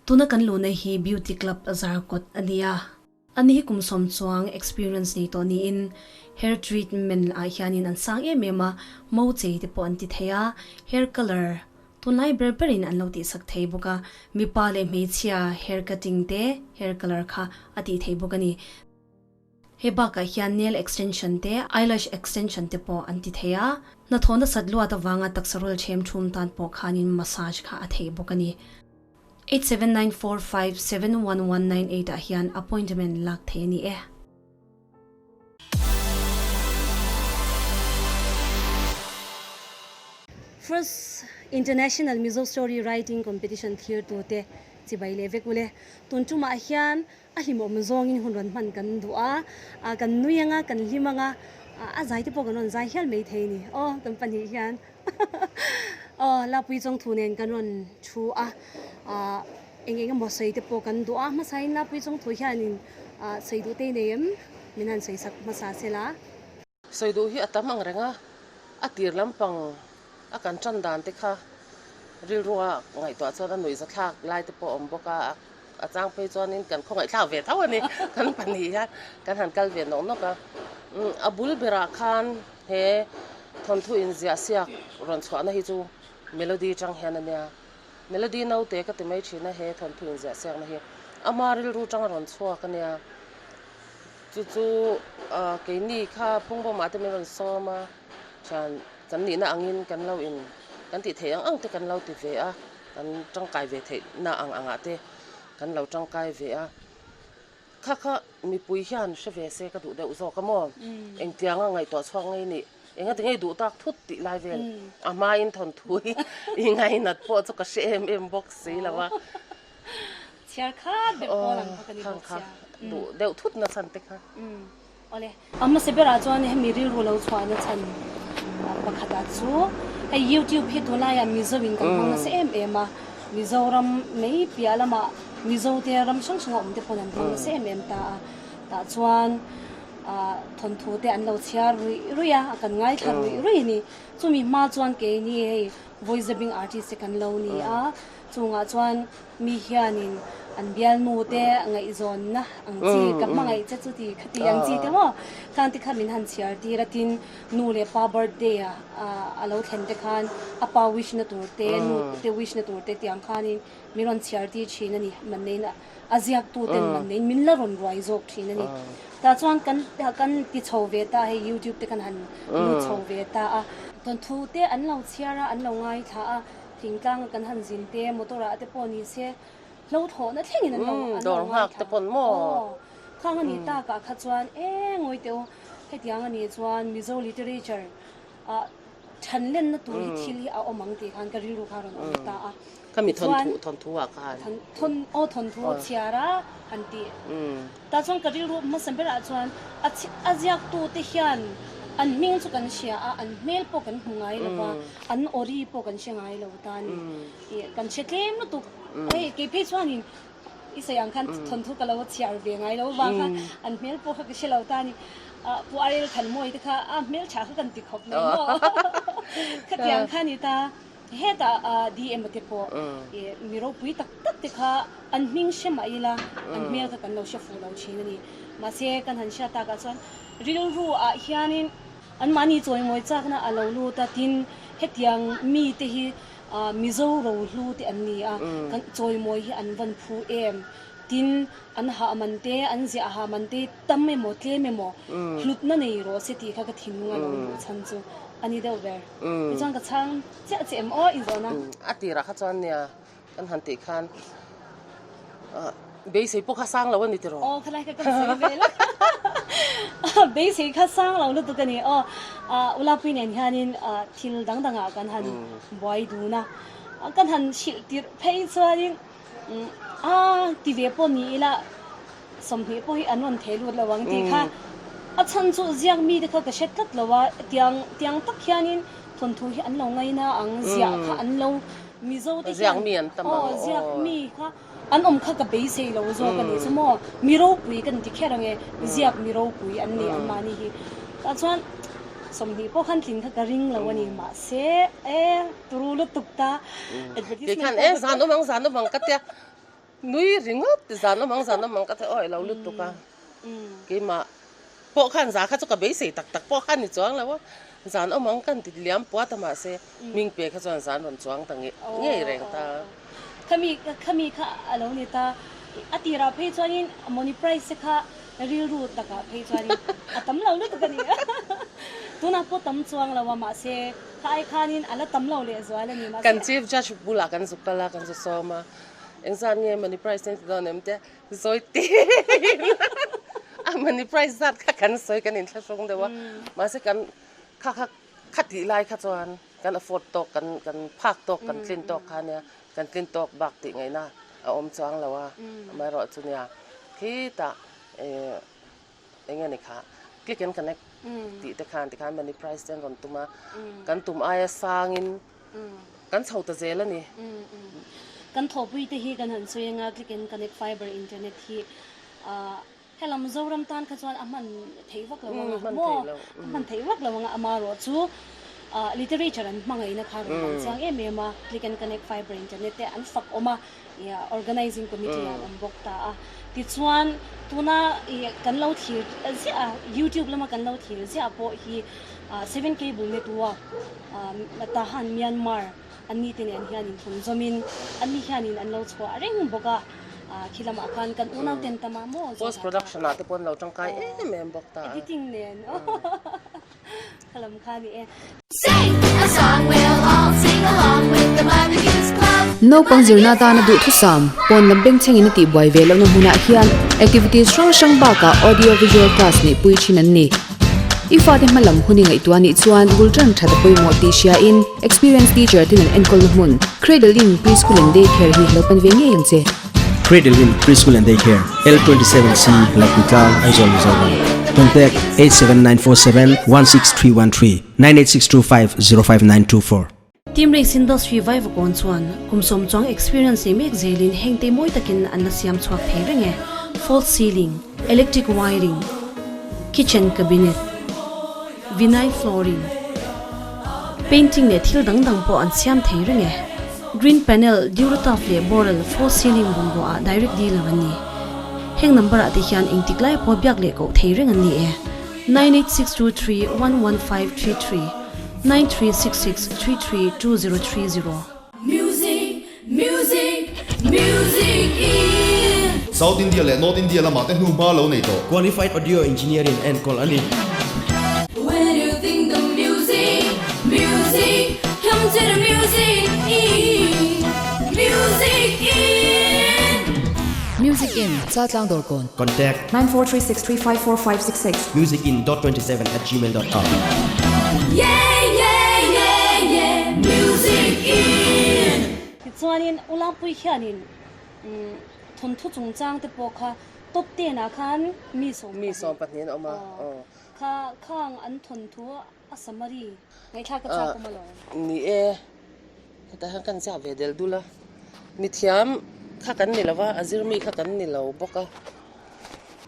Tuna kan luhna hi Beauty Club Zarkawt a ni a. Ani hi kum sawm chuang experience nei tawh niin hair treatment ah hianin an sang em em a, mo chei te pawh an ti thei a, hair colour tunlai ber berin an lo tihsak thei bawk a, mipa leh hmeichhia hair cutting te hair colour kha a tih thei bawk a ni. He bakah hian nail extension te, eyelash extension te pawh an ti thei a, hnathawh nasat luat avanga taksa rul ṭhem ṭhum tan pawh khanin massage kha a theih bawk a ni. 8794571198 ah hian appointment lak theih a ni e. First International Mizo Story Writing Competition thirtute chibai leh vek ule. Tun tumah hian A hlimawm zawngin hun rawn hman kan duh a, kan nui anga, kan hlim anga, a zai te pawh kan rawn zai hial mai thei a ni. Aw, kan pahnih hian aw Lapui Chawngthu nen kan rawn thu a, eng eng emaw sawi te pawh kan duh a, hmasain Lapui Chawngthu hianin sawi duh te i nei em? Min han sawi sak hmasa se la. Sawi duh hi a tam ang reng a, a tir lampang a kan tan dan te kha rilrua ngaihtuah chuan a nuihzathlak lai te pawh a awm bawk a, A chang phei chuanin kan khawngaihthlak ve tho a ni, kan pahnih hian kan han kal ve nawk nawk a. A bul berah khan he thawnthu inziah siak rawn chhuahna hi chu Melody chang hian a nia. Melody naute ka ti mai thin a he thawnthu inziah siakna hi ama rilru chang a rawn chhuak a nia. Chu chu keini kha phungbawmah te min rawn sawm a, thian kan nihna angin kan lo in kan tih theih ang ang te kan lo ti ve a. Kan tangkai ve theih na ang angah te kan lo tangkai ve a, kha kha mipui hian hre ve se ka duh deuh zawk a maw? Engtianga ngaihtuah chhuak ngei nih, enga ti ngei duh tak thut tih lai vel a hmain thawnthu hi i ngainat pawh chu ka hre em em bawk si lo a. Chhiar khat ber pawl ang kha ka ni bawk sia. Duh deuh thut na chhan te kha. Awle. A hmasa berah chuan hemi rilru lo chhuahna chhan pakhatah chu hei YouTube hi tunlaiah Mizo in kan hmang nasa em em a, Mizoram mai piah lamah Mizo te ram hrang hranga awm te pawn an hmang nasa em em ta a, tah chuan thawnthu te an lo chhiar ruih ruih a, kan ngaithla ruih ruih a ni. Chumi hma chuan keini hei voice dubbing artist te kan lo ni a, chungah chuan Mi hianin an bialnu te ngaihzawnna ang chi, ka hmangaih che chu ti kha ti ang chi te maw? Khan ti kha min han chhiar tir a, tin nu leh pa birthday a a lo thlen te khan a pa wish na tur te, nu te wish na tur te tiang khanin min rawn chhiar tir thin a ni, man neiin a ziaktu ten man neiin min la rawn ruai zawk thin a ni. Tah chuan kan kan ti chho ve ta hei youtube te kan han lut chho ve ta a. Thawnthu te an lo chhiar a, an lo ngaithla a. Thingtlang a kan han zin te, motor ah te pawh ni se, hlo thlawhna thlengin an lo an lo ngaithla. Aw, khang a nih takah kha chuan e ngawi teh u, hetiang a nih chuan Mizo literature ah than lenna tur hi thil hi a awm ang tih khan ka rilru kha a rawn awm ta a. Khami thawnthu thawnthu ah khan. Thawn aw thawnthu chhiar a han tih. Tah chuan ka rilru hmasa berah chuan a a ziaktu te hian an hming chu kan hria a, an hmel pawh kan hmu ngai lo va, an awri pawh kan hre ngai lo ta a ni. Ih kan hre tlem lutuk. Hei kei phei chuanin i sawi ang khan thawnthu ka lo chhiar ve ngai lo vang khan an hmel pawh kha ka hre lo ta a ni. Ah Pu Arel Thanmawi te kha a hmel tha kha kan ti khawp mai maw? Khatiang kha a ni ta. Hetah DM te pawh mi ropui tak tak te kha an hming hre mah ila an hmel kha kan lo hre fuh lo thin a ni. Mahse kan han hriat takah chuan rilru ah hianin anmahni chawimawi chakna a lo lut a, tin hetiang mi te hi Mizo rohlu te an ni a, kan chawimawi hi an van phu em? Tin an hah man te, an ziah hah man te tam emaw tlem emaw hlutna nei rawh se tih kha ka thinlung a lo luh chhan chu a ni deuh ber. Tichuan ka chhang chiah che em aw i zawhna. A tirah kha chuan nia kan han tih khan beisei pawh kha sang lo a ni tiraw? Aw khalai kha kan sawi ve la. Beisei kha sang lo lutuk a ni aw. Ulapui nen hianin thil dang dangah kan han buai dun a, kan han hrilh tirh phei chuanin a ti ve pawh ni ila 20 pawh hi an rawn thei lut lo ang tih kha a chhan chu ziak mite kha ka hre tlat lo a, tiang tiang tak hianin thawnthu hi an lo ngaina ang, ziah kha an lo Mizo te hian aw ziak mi kha an awm kha ka beisei lo zawk a nih chu maw, mi ropui kan ti kher ange, ziak mi ropui an ni anmahni hi tah chuan 20 pawh khan tlin kha ka ring lo a ni mahse e turu lutuk ta advertisement pawh. Kei khan e zan awm ang zan awm ang ka tia. Nui ringawt zan awm ang zan awm ang ka ti awi lo lutuk a. Keimah pawh khan za kha chu ka beisei tak tak pawh kha ni chuang lo a, zan awm ang kan ti liam puat a mahse hming pe kha chuan zan rawn chuang ta ngei ngei reng ta. Khami khami kha a lo ni ta. A tirah phei chuanin money price te kha rilru takah phei chuanin a tam lo lutuk a ni. Tunah pawh tam chuang lo a mahse kha ai khanin a la tam lo lehzual a ni mahse. Kan chief judge bulah kan zu kal a kan zu sawm a, engzat nge money price te an ti dawn em tia Zawi tein a money price zat kha kan sawi kan inthlahrung deuh a, mahse kan kha kha kha tih lai kha chuan kan afford tawk kan kan phak tawk kan tlin tawk kha ania kan tlin tawk bak tih ngaihna a awm chuang lo a, amaherawh chu nia khitah eh eng nge ni kha click and connect tih te khan tikhan money price te an rawn tum a, kan tum aia sangin Kan chho ta zel a ni. Kan thawhpui te hi kan han sawi anga click and connect fiber internet hi helam Mizoram tan kha chuan a hman theih vak lo anga maw a hman theih vak lo anga amarawh chu literature an hmangaihna kha rawn lang chiang em em a click and connect fiber internet te an fak awm a organizing committee ah an awm bawk ta a tichuan tuna kan lo thlir ziah a youtube lama kan lo thlir ziah pawh hi seven cable network Tahan Myanmar an ni te nen hianin thun zawmin an ni hianin an lo chhuah reng bawk a, khi lamah khan kan unau ten tam a maw zawhah Post production ah te pawh an lo tangkai em em bawk ta a. Editing nen kha lam kha a ni e. Naupang zirna atana duhthusam pawn lam bengchhengin a tihbuai ve lohna hmunah hian activities hrang hrang bakah audio visual class neihpui thin an ni. I fate hma lam hun i ngaihtuah nih chuan bul tan that a pawimawh tih hriain experienced teacher ten an enkawlna hmun Cradle Inn Preschool and Day Care hi lo pan ve ngei ang che. Cradle Inn Preschool and Day Care, L27C, Lapuitlang, Aizawl, Mizoram. Contact 87947 16313 98625 05924. Team Race Industry Vaivakawn chuan kum sawm chuang experience nei mek zelin heng te mawi takin an la siam chhuak thei reng e, false ceiling, electric wiring, kitchen cabinet, vinyl flooring, painting leh thil dang dang pawh an siam thei reng e. Green panel, Durotuf leh Boral false ceiling bungrua ah direct dealer an ni. Heng number ah te hian engtik lai pawh biak leh koh thei reng an ni e. 98623 11533 9366 332030. Music, music, music in. South India leh North India lamah te hnuhma lo nei tawh. Qualified Audio Engineer in enkawl a ni. When you think the music, music, come to the music in, music in. Music in, Chaltlang Dawrkawn. Contact. 9436354566. Musicin dot 27 at gmail dot com. Yeah, yeah, yeah, yeah, music in. Tichuanin Ulangpui hianin thawnthu chungchang te pawh kha top ten ah khan mi sawm Mi sawm pahnih an awm a, aw. Kha khang an thawnthu a summary ngaihthlak ka chak awm alawm. Ni e, hetah hian kan ziah ve del dul a, mithiam kha kan ni lo va, a zir mi kha kan ni lo bawk a,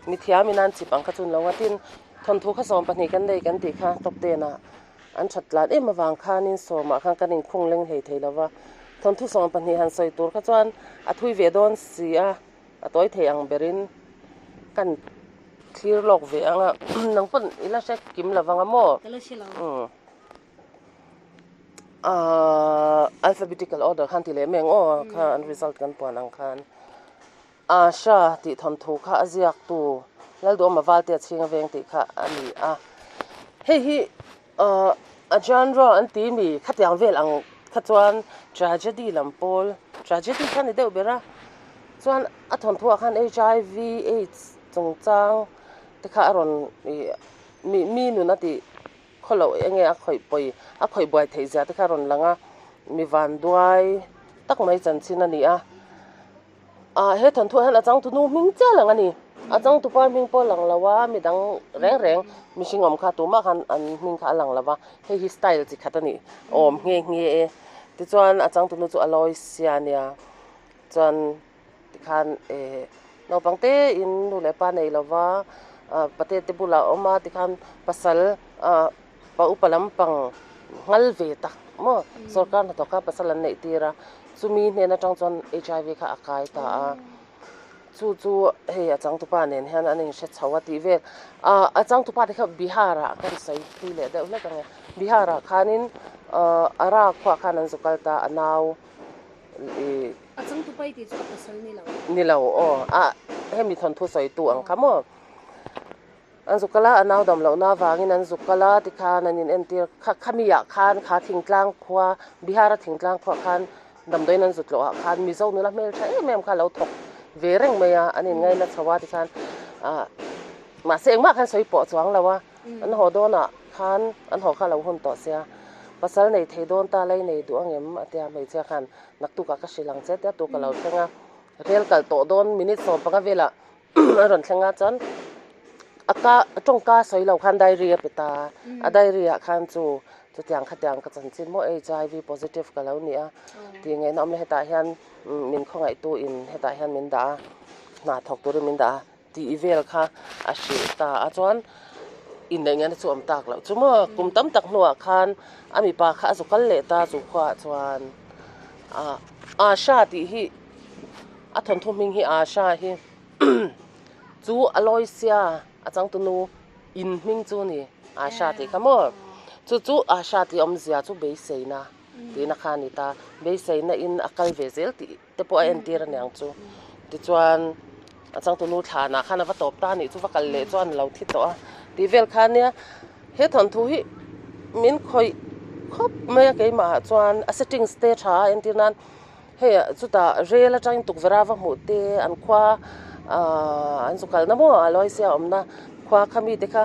mithiam in an chip ang kha chu an lo nga tin thawnthu kha 12 kan nei kan tih kha top ten ah an that tlan em avang khanin sawmah khan kan inkhung leng hlei thei lo va, thawnthu 12 han sawi tur kha chuan a thui ve dawn si a. A tawi thei ang berin kan thlir lawk ve ang a, nang pawn i la hre kim lo vang a maw? Ka la hre lo. Ahh alphabetical order khan ti leh mai ang aw kha an result kan puan ang khan. Asha tih thawnthu kha a ziaktu Lalduhawma Valtea chhinga veng tih kha a ni a. Hei hi ahh a genre an ti mi khatiang vel ang kha chuan tragedy lam pawl tragedy kha a ni deuh ber a. Chuan a thawnthuah khan HIV AIDS chungchang te kha a rawn ih mi mi nun a tih khaw loh eng nge a khawih pawi a khawih buai theih zia te kha a rawn lang a, mi vanduai tak mai chanchin a ni a. Ah he thawnthuah hian a changtu nu hming chiah lang a ni, a changtu pa hming pawh a lang lo a, mi dang reng reng mihring awm kha tumah khan an hming kha a lang lo va, hei hi style chi khat a nih awm nghe nghe e. Tichuan a changtu nu chu a lawi sia a nia. Chuan tikhan eh naupang tein nu leh pa nei lova ah pate te bulah a awm a tikhan pasal ah pa upa lampang nghal ve tak maw sorkar hnathawk kha pasal an neih tir a chumi hnen atang chuan HIV kha a kai ta a. Chu chu hei a changtupa nen hian an inhre chho a tih vel. Ah a changtupa te kha Bihar ah kan sawi thui leh deuh hlek ang e. Bihar ah khanin ah Ara khuaah khan an zu kal ta a nau ih. A changtupa i tih chu a pasal ni lo. Ni lo aw. Ah hemi thawnthu sawitu ang kha maw. An zuk kal a, a nau dam lohna avangin an zuk kal a tikhan an in entir kha khami ah khan kha thingtlang khua Bihar a thingtlang khuaah khan damdawiin an zut loh ah khan Mizo nula hmeltha em em kha a lo thawk ve reng mai a, an in ngaina chho a tikhan ah mahse engmah khan sawi pawh chuang lo a, an haw dawnah khan an haw kha a lo hun tawh sia pasal nei thei dawn ta lai nei duh angem a tia hmeichhia khan naktuk ah ka hrilh ang che tia tuk a lo thleng a, rel kal tawh dawn minute 15 velah a rawn thleng a chuan a ka tawngka sawi lo khan diary a pe ta a diary ah khan chu chutiang khatiang ka chanchin maw HIV positive ka lo ni a tih ngaihna awm le hetah hian min khawngaihtu in hetah hian min dah a hna thawk turin min dah a tih vel kha a hrilh ta a chuan inneih ngaihna chu awm tak loh chu maw kum tam tak hnuah khan a mipa kha a zu kal leh ta chu khuaah chuan ah Asha tih hi. A thawnthu hming hi Asha hi chu a lawi sia a changtunu in hming chu a ni Asha tih kha maw chu chu Asha tih awmzia chu beiseina tihna kha a ni ta beiseina in a kal ve zel tih te pawh a entir a niang chu tichuan a changtunu thlanah khan a va tawp ta a nih chu va kal leh chuan a lo thi tawh a tih vel kha ania he thawnthu hi min khawih khawp mai a keimah ah chuan a settings te tha a entir nan. Hei chutah rel atangin tukverh a va hmuh te an khua ahh an zu kalna maw a Aloysia awmna khua kha mite kha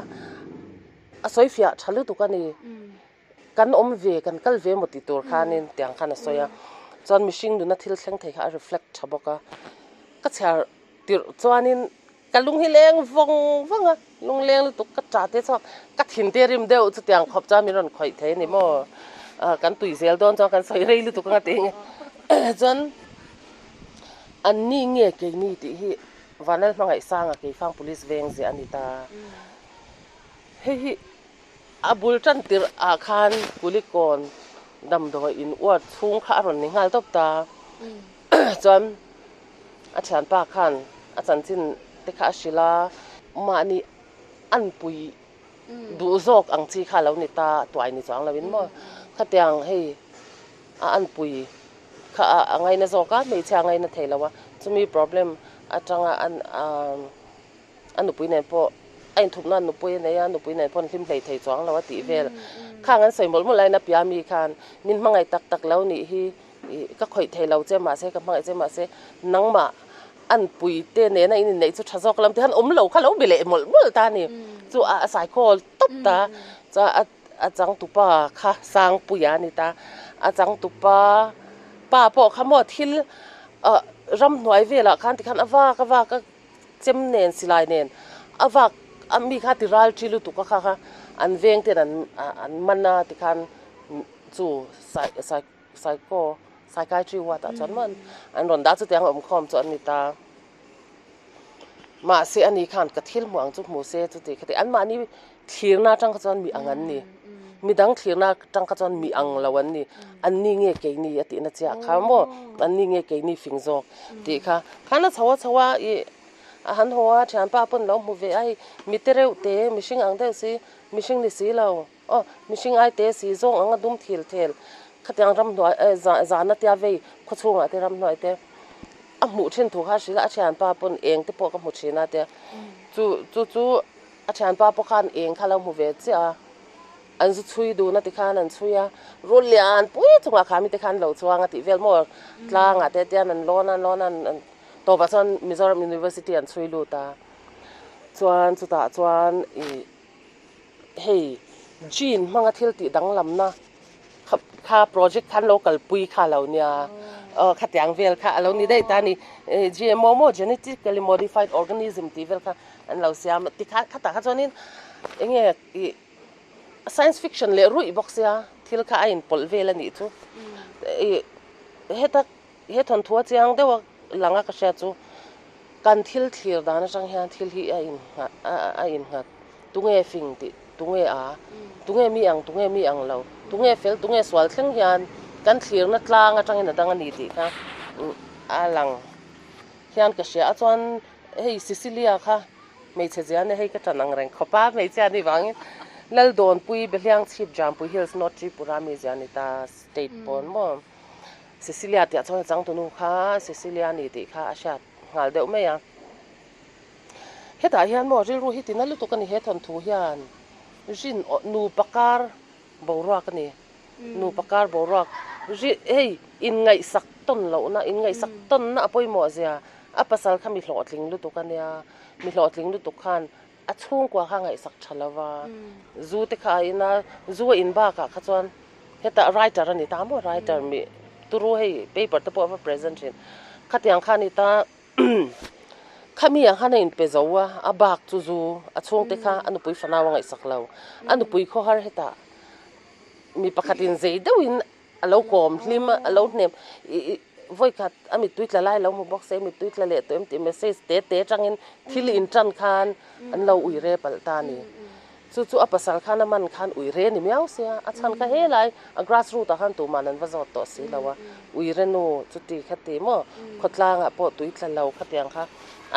a sawi fiah tha lutuk a ni kan awm ve kan kal ve maw tih tur khanin tiang khan a sawi a chuan mihring nuna thil thleng thei kha a reflect tha bawk a ka chhiar tirh chuanin. Ka lung hi leng vawng vawng a, lung leng lutuk ka ṭah te chuak ka thin te rim deuh chutiang khawp chuan min rawn khawih thei a ni maw? Kan tui zel dawn chuan kan sawi rei lutuk anga tih nge chuan an ni nge keini tih hi Vanlal Hmangaihsanga Keifang Police veng ziah a ni ta. Hei hi a bul tan tirh ah khan Kulikawn damdawi in uar chhung kha a rawn ni nghal tawp ta chuan. A thianpa khan a chanchin te kha a hrilh a, mahni anpui duh zawk ang chi kha a lo ni ta tuai ni chuang loin maw khatiang hei a anpui kha a ngaina zawk a hmeichhia a ngaina thei lo a chumi problem atanga an a nupui nen pawh a inthupna nupui a nei a nupui nen pawh an hlim hlei thei chuang lo a tih vel khang an sawi mawlh mawlh laiin a pia mi khan min hmangaih tak tak lo nih hi. Ih ka khawih thei lo che mahse ka hmangaih che mahse nangmah anpui te nena in inneih chu tha zawk lam te hian awm lo kha lo be leh mawlh mawlh ta a ni. Chu a saikhawl tawp ta chuan a a changtupa kha Sangpuia a ni ta. A changtupa pa pawh kha maw thil ah ramhnuai velah khan tikhan a vak a vak a chem nen silai nen a vak a mi kha ti ral thi lutuk a kha kha an veng ten an an man a tikhan chu sai sai. Psycho, psychiatry ward ah chuan maw an rawn dah chutiang awm khawm chu an ni ta. Mahse ani khan ka thil hmuh ang chu hmu se chuti khati anmahni thlirna atang kha chuan mi ang an ni. Midang thlirna atang kha chuan mi ang lo an ni. Anni nge keini a tihna chiah kha maw anni nge keini fing zawk tih kha. Khan a chho a chho a ih a han haw a thianpa pawn lo hmu ve a hei mi te reuh te mihring ang deuh si mihring ni si lo. Aw, mihring ai te si zawng anga dum thil thel khatiang ramhnuai eh zana tia vei khawchhungah te ramhnuai te a hmuh thin thu kha a hrilh a, a thianpa pawn eng te pawh ka hmu thin a tia chu chu chu a thianpa pawh khan eng kha lo hmu ve chiah a, an zu chhui dun a tikhan an chhui a, rul lian pui chungah kha mite khan lo chuang a tih vel maw tlangah te tian an lawn a an lawn a an tawpah chuan Mizoram University an chhui lut a chuan chutah chuan ih. Hei gene hmanga thil tih danglamna kha kha project khan lo kalpui kha a lo nia aw khatiang vel kha a lo ni daih ta a ni GMO maw genetically modified organism tih vel kha an lo siam a tikhan khatah kha chuanin eng nge ih science fiction leh ruih bawk sia thil kha a inpawlh vel a nih chu ih heta He thawnthu a chiang deuh a lang a ka hria chu kan thil thlir dan atang hian thil hi a innghat a innghat tunge fing tih tunge a tunge mi ang tunge mi ang lo tunge fel tunge sual thleng hian kan thlirna tlang atangin a dang a ni tih kha a lang. hian ka hria a, chuan hei Cecilia kha hmeichhe zia ania hei ka ṭan ang reng khawp a, hmeichhia anih vangin Laldawnpui Behliang Chhip Jampui Hills North Tripura mi zia a ni ta state pawn maw. Cecilia tih ah chuan a changtunu kha Cecilia a ni tih kha a hriat nghal deuh mai a. Hetah hian maw rilru hi tina lutuk a ni he thawnthu hian rin nupa kar boruak a ni. Nupa kar boruak ri hei inngaihsak tawn lohna inngaihsak tawnna a pawimawh zia a pasal kha mi hlawhtling lutuk a nia mi hlawhtling lutuk khan a chhungkua kha ngaihsak tha lo va zu te kha a in a zu a in bakah kha chuan hetah writer a ni ta maw writer mi turu hei paper te pawh a va present thin khatiang kha a ni ta. Khami ang khan a inpe zo a, a bak chu zu, a chhungte kha a nupui fanau a ngaihsak lo. A nupui khawhar hetah mi pakhatin zei deuhin a lo kawm hlim a, a lo hnem ih vawikhat a mittui tla lai a lo hmu bawk se, mittui tla leh tawh em tih message te te atangin thil intan khan an lo ui re palh ta a ni. Chu chu a pasal khan a man khan ui re ni miau sia, a chhan kha helai a grass root ah khan tuman an va zawt tawh si lo a, ui re nu chuti kha ti maw khawtlang ah pawh tui tla lo khatiang kha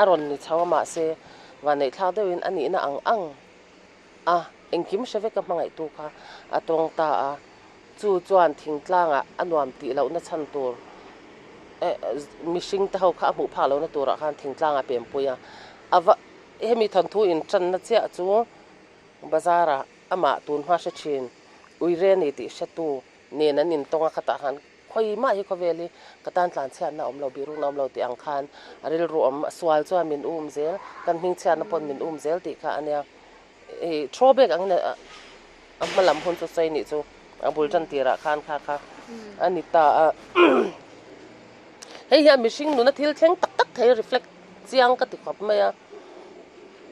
a rawn ni chho a mahse vanneih thlak deuhin a nihna ang ang a engkim hre vek a hmangaihtu kha a tawng ta a, chu chuan thingtlang ah a nuam tih lohna chhan tur eh mihring te ho kha a hmuh phak lohna tur ah khan thingtlang ah pempui a, a va. Hemi thawnthu intanna chiah chu bazar-ah amah tun hma hre thin Uire ni tih hretu nen an intawng a, khatah khan khawi mah hi khawvel hi ka tan tlanchhiatna a awm lo, bihrukna a awm lo tih ang khan a rilru awm a, sual chuan min um zel, kan hmingchhiatna paw'n min um zel tih kha a nia. Ih throwback angin a hma lam hun chu sawi nih chu a bul tan tirah khan kha kha a ni ta a. Hei hian mihring nuna thil thleng tak tak thei reflect chiang ka ti khawp mai a,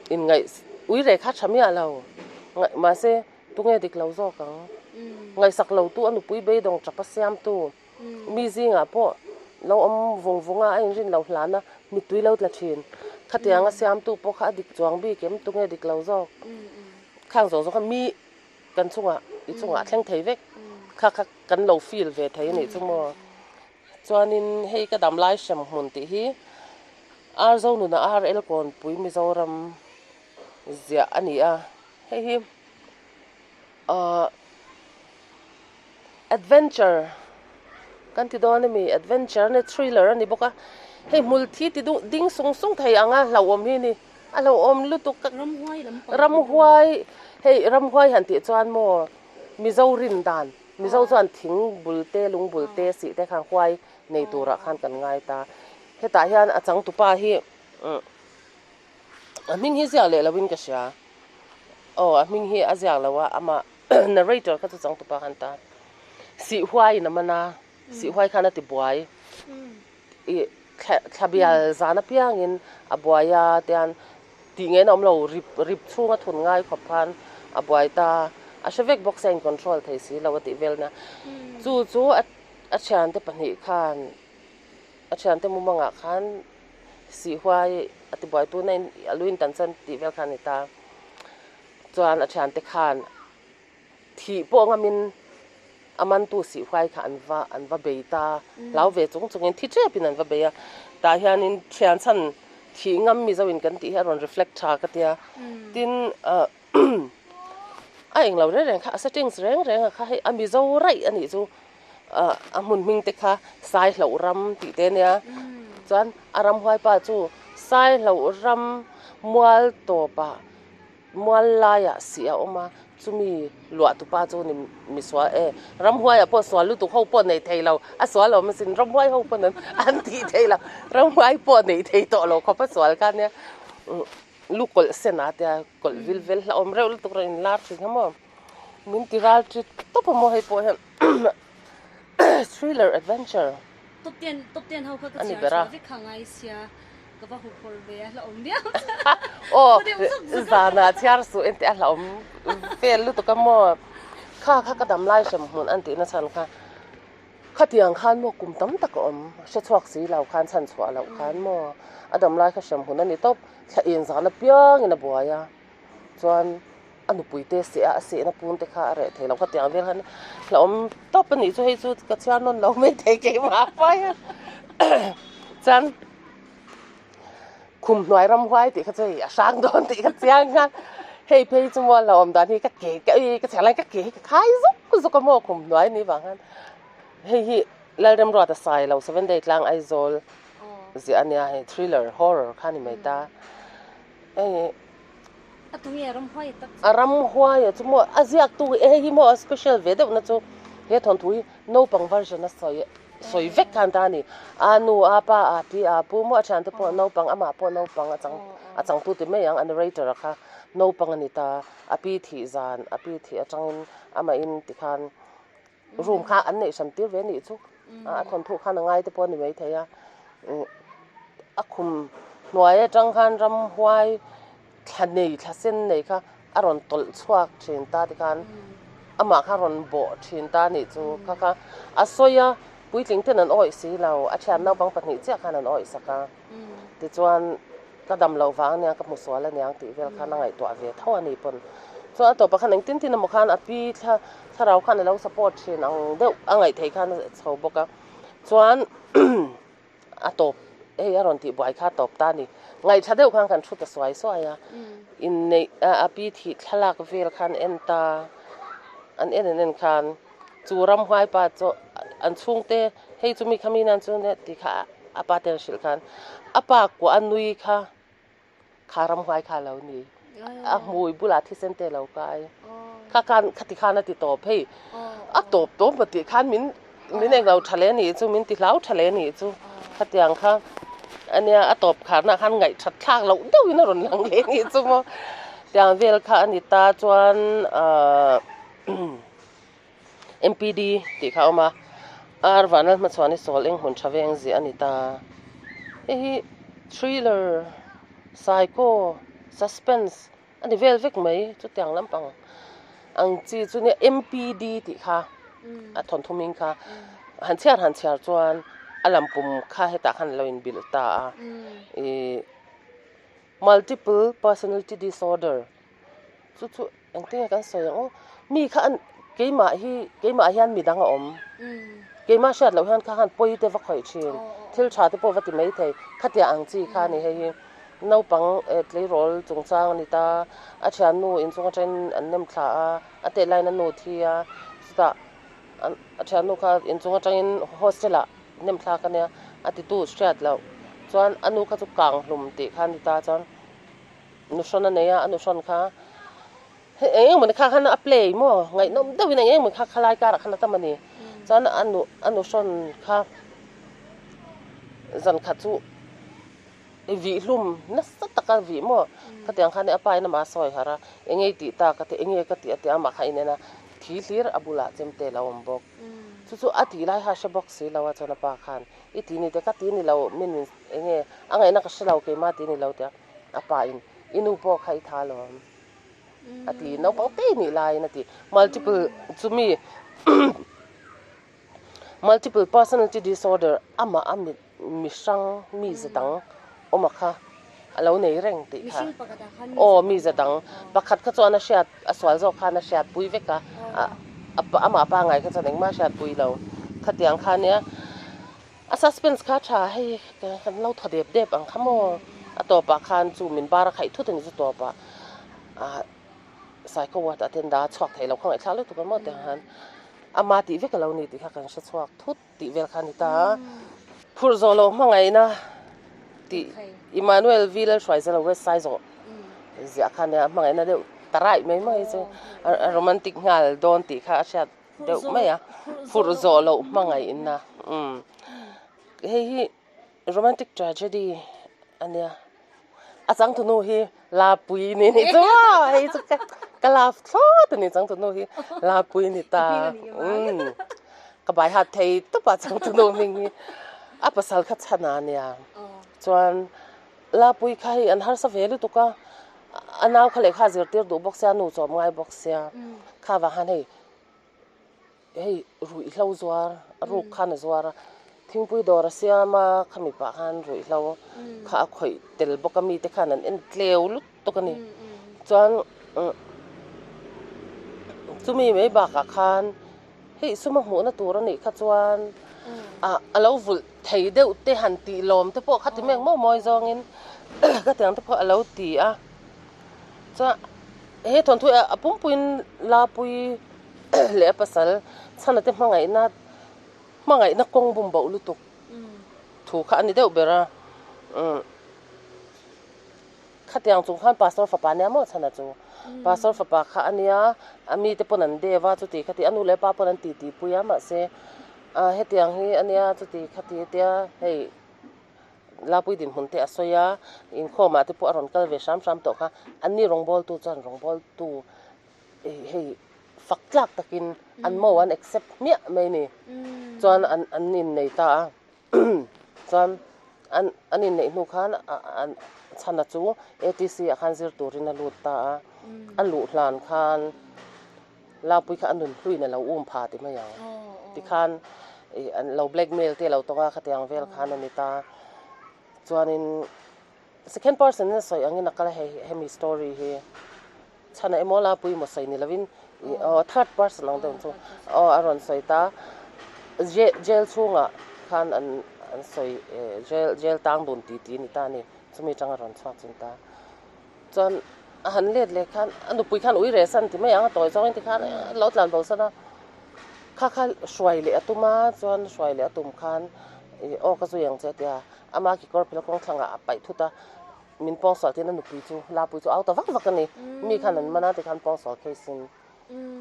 inngaih ui reh kha tha miah lo, ngaih mahse tunge dik lo zawk ang, ngaihsak lo tu a nupui beidawng tapa siamtu mi zingah pawh lo awm vung vung a, a inrin lo hlan a, mittui lo tla thin, khatianga siamtu pawh kha a dik chuang bik em tunge dik lo zawk, khang zawng zawng kha mi kan chungah i chungah a thleng thei vek, kha kha kan lo feel ve thei a nih chu maw. Chuanin hei ka dam lai hrem hmun tih hi Arzo nuna RL Kawnpui Mizoram ziah a ni a, hei hi ahh adventure kan ti dawn ami adventure ania thriller a ni bawk a, hei hmul thi ti duh ding sung sung thei ang a hlauhawm hi a ni, a hlauhawm lutuk ka ramhuai hei ramhuai han tih chuan maw Mizo rin dan. Mizo chuan thing bul te, lung bul te, sih te khan huai nei turah khan kan ngai ta. Hetah hian a changtupa hi a hming hi ziak leh loin ka hria. Aw a hming hi a ziak lo a, amah narrator kha chu changtupa khan ta. Sih huaiin a man a, sih huai khan a ti buai. Ih thla bial zan apiangin a buai a tian tih ngei na awm lo rip rip chhunga thun ngai khawp khan a buai ta a hre vek bawk se a in control thei si lo a tih vel nia chu chu a a thiante pahnih khan a thiante mumangah khan sih huai a ti buai tuna in a lu in tan chuan tih vel kha a ni ta chuan a thiante khan. Thih pawh ngamin a mantu sih huai kha an va an va bei ta, hlau ve chung chungin thi tepin an va bei a, tah hianin thian chhan thih ngam Mizo in kan tih hi a rawn reflect tha ka tia, tin ah a englo reng reng kha a settings reng reng a kha hei a Mizo raih a nih chu ah a hmun hming te kha Saihloh ram tih te ania, chuan a ramhuai pa chu Saihloh ram mual tawpah. Mual laiah sih a awm a, chumi luah tupa chu ni misual e, ramhuaiah pawh sual lutuk ho pawh nei thei lo, a sual awm asin, ramhuai ho pawn an tih thei lo, ramhuai pawh nei thei tawh lo khawp a sual kha nia, lu kawlh sen a tia kawlh vil vel hlauhawm reuh lutuk rawh inlar thin kha maw, min ti ral ṭi tawp a maw hei pawh hian thriller adventure a ni ber a. Ka va huphurh ve a hlauhawm viau. Aw zanah chhiar suh engti a hlauhawm vel lutuk a maw. Kha kha ka dam lai hrem hmun an tihna chhan kha khatiang khan maw kum tam tak a awm hre chhuak si lo khan chhan chhuah loh khan maw a dam lai kha hrem hmun a ni tawp thla eng zan apiangin a buai a chuan a nupui te seh a a sehna pun te kha a reh thei lo khatiang vel khan hlauhawm tawp a nih chu hei chu ka chhiar nawn lo mai thei keimah pawh hian chuan. Khum hnuai ramhuai tih kha chu hei a hrang dawn tih kha chiang khan hei phei chu maw a hlauhawm dan hi ka ke ka ei ka chhiar lai ka ke hi ka khai zuk zuk a maw khum hnuai ni vang khan hei hi Lalremruata sai lo seven day tlang Aizawl ziah a nia hei thriller horror kha a ni mai ta hei A tunge a ramhuai tak chu? A ramhuai a chu maw a ziak tu hei hi maw a special ve deuh na chu he thawnthu hi naupang version a sawi sawi vek khan ta a ni. A nu a pa a pi a pu maw a thiante pawh naupang amah pawh naupang a chang a changtu ti mai ang a narrator a kha naupang a ni ta a pi thih zan a pi thih atangin amahin tikhan room kha an neih hran tir ve anih chu a thawnthu khan a ngai te pawh a ni maithei a a khum hnuai atang khan ramhuai thla nei thla sen nei kha a rawn tawlh chhuak thin ta tikhan amah kha a rawn bawh thin ta anih chu kha kha a sawi a puitling ten an awih si lo a thian naupang pahnih chiah khan an awih sak a tichuan. Ka dam loh vang ania ka hmu sual aniang tih vel khan a ngaihtuah ve tho a ni pawn. Chuan a tawpah khan engtin tin emaw khan a pi thla thlarau khan a lo support thin ang deuh a ngaih theih khan a chho bawk a. Chuan a tawp hei a rawn tih buai kha a tawp ta a ni. Ngaihthla deuh khan kan thu ta suai suai a. Inneih a pi thih thlalak vel khan en ta an en an en khan chu ramhuai pa chu an chhungte hei chumi khami nan chuan tih kha a pa te an hrilh khan a pa kuah a nui kha kha ramhuai kha a lo ni a hmui bulah thisen te a lo kai kha khan khati khan a ti tawp hei a tawp tawp maw tih khan min min englo tha leh a nih chu min ti hlau tha leh a nih chu khatiang kha ania a tawp kharna khan ngaih that thlak loh deuhin a rawn lang leh a nih chu maw tiang vel kha a ni ta chuan ahh. MPD tih kha a awm a, ar vanlal hmachhuan hi sawl eng hmun tha veng ziah a ni ta. Hei hi thriller, psycho, suspense a ni vel vek mai chutiang lampang ang chi chu nia MPD tih kha a thawnthu hming kha han chhiar han chhiar chuan a lampum kha hetah khan a lo inbilh ta a ih multiple personality disorder chu chu. Engtin nge kan sawi ang aw? Mi kha an keimah hi keimah hian midang a awm. Keimah hriat loh hian kha khan pawi te va khawih thin, thil tha te pawh va ti mai thei. Khatia ang chi kha a ni hei hi. Naupang eh tleirawl chungchang a ni ta, a thiannu inchung atangin an nem thla a, a tet laiin a nu thi a, chutah a thiannu kha inchung atangin hostel ah nem thlak a nia, a titu hriat loh. Chuan a nu kha chu kang hlum tih kha a ni ta chuan. Nuhrawn a nei a, a nuhrawn kha hei eng eng mawni kha khan a play maw ngaihnawm deuhin eng eng mawni kha khalai karah khan a tam a ni. Chuan a nu a nuhrawn kha zan khat chu i vih hlum nasa taka vih maw khatiang khan a pa in amah a sawi harh a, eng nge i tih tak a ti eng nge ka tih a ti a amah kha a inen a, thi hlir a bulah chemte a lo awm bawk. Chu chu a tih lai kha a hre bawk si lo a chuan a pa khan i ti ni te ka ti ni lo min min eng nge a ngaihna ka hre lo keimah ti ni lo tia. A pa in i nu pawh kha i tha alawm a ti naupang te nih laiin a ti multiple chumi multiple personality disorder amah a mi mi hrang mi za dang awm a kha a lo nei reng tih kha aw mi za dang pakhat kha chuan a hriat a sual zawk khan a hriat pui vek a amah pangngai kha chuan engmah a hriat pui lo khatiang kha nia. A suspense kha tha hei kan lo thaw dep dep ang kha maw a tawpah khan chu min bar a khaih thut a ni chu tawpah ah psycho ward ah te an dah a chhuak thei lo kha ngaihthlak lutuk ang maw tiang khan ama tih vek a lo ni tih kha kan hre chhuak thut tih vel kha a ni ta a phurh zawh loh hmangaihna tih Emmanuel V Lalhruaizela West Saizawh ziah kha nia hmangaihna deuh ta raih mai mai chu a romantic nghal dawn tih kha a hriat. deuh mai a phurh zawh loh hmangaihna umm hei hi romantic tragedy a nia a changtunu hi Lapui ni ni chu maw hei chu ka ka love thlawt a ni changtunu hi Lapui ni ta umm ka bai hat thei tawp a changtunu hming hi a pasal kha chhan a nia chuan Lapui kha hei an harsa ve lutuk a a nau kha lehkha a zirtir duh bawk sia nu chawm ngai bawk sia kha vang khan hei hei ruihhlo zuar a ruk khan a zuar a thingpui dawr a siam a khami pah khan ruihhlo kha a khawih tel bawk a mite khan an en tleu lutuk a ni chuan chumi mai bakah khan hei suma hmuhna tur a nih kha chuan ah a lo vulh thei deuh te han tih lawm te pawh kha ti mek maw mawi zawngin. Khatiang te pawh a lo ti a, chuan he thawnthu hi a pumpuiin Lapuii leh a pasal chhana te hmangaihna hmangaihna kawng bum boh lutuk thu kha a ni deuh ber a, umm khatiang chung khan pastor fapa nia maw chhana chu pastor fapa kha a nia a mite pawn an dev a chuti khati a nu leh pa pawn an titi pui a mahse ah hetiang hi a nia chuti khati tia hei. Lapui dinhmun te a sawi a, inkhawmah te pawh a rawn kal ve hram hram tawh kha. Anni rawngbawltu chuan rawngbawltu hei fak tlak takin an mo an accept hmiah mai ni. Chuan an an innei ta a, chuan an an inneih hnu khan an chhana chu ATC ah khan zir turin a lut ta a, a luh hlan khan Lapui kha a nun hluin a lo um pha ti mai ang. Tikhan ih an lo blackmail te a lo tawng a, khatiang vel khan a ni ta. Chuanin second person in a sawi angin a kal a hei hemi story hi chhana emaw Lapui emaw sawi ni lovin ih aw third person ang deuh chu aw a rawn sawi ta. Jail chhungah khan an an sawi eh jail jail tang dun titi a ni ta a ni. Chumi atanga rawn chhuak chu a ni ta. Chuan a han let leh khan a nupui khan ui reh san ti mai ang a tawi zawngin tikhan a lo tlan bo san a, kha kha hruai leh a tum a, chuan hruai leh a tum khan ih aw ka zui ang che a ti a, ama kekawr phel kawng thlangah a paih thut a, min pawngsual tiin a nupui chu Lapui chu a au ta vak vak a ni, mi khan an man a tikhan pawngsual case in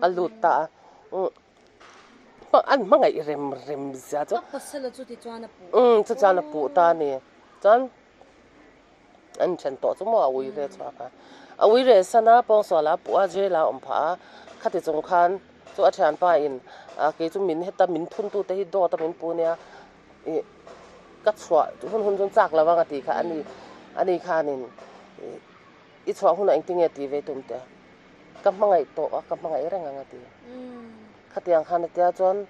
a lut ta a, an hmangaih rem rem zia chu. A pasal a chu tichuan a puh. Umm chuchuan a puh ta a ni, chuan. An then tawh chu maw a ui ve chhuak a. A ui reh san a, pawngsual a puh a, jail ah a awm phah a. Khati chung khan chu a thianpa in ah kei chu min heta min thun tu te hi dawt a min pu nia ih ka chhuah hun hun chuan chak lo ang a tih kha ani ani khanin ih i chhuah hunah engtinge tih ve tum teh ka hmangaih tawh a ka hmangaih reng ang a ti. Khatiang khan a tia chuan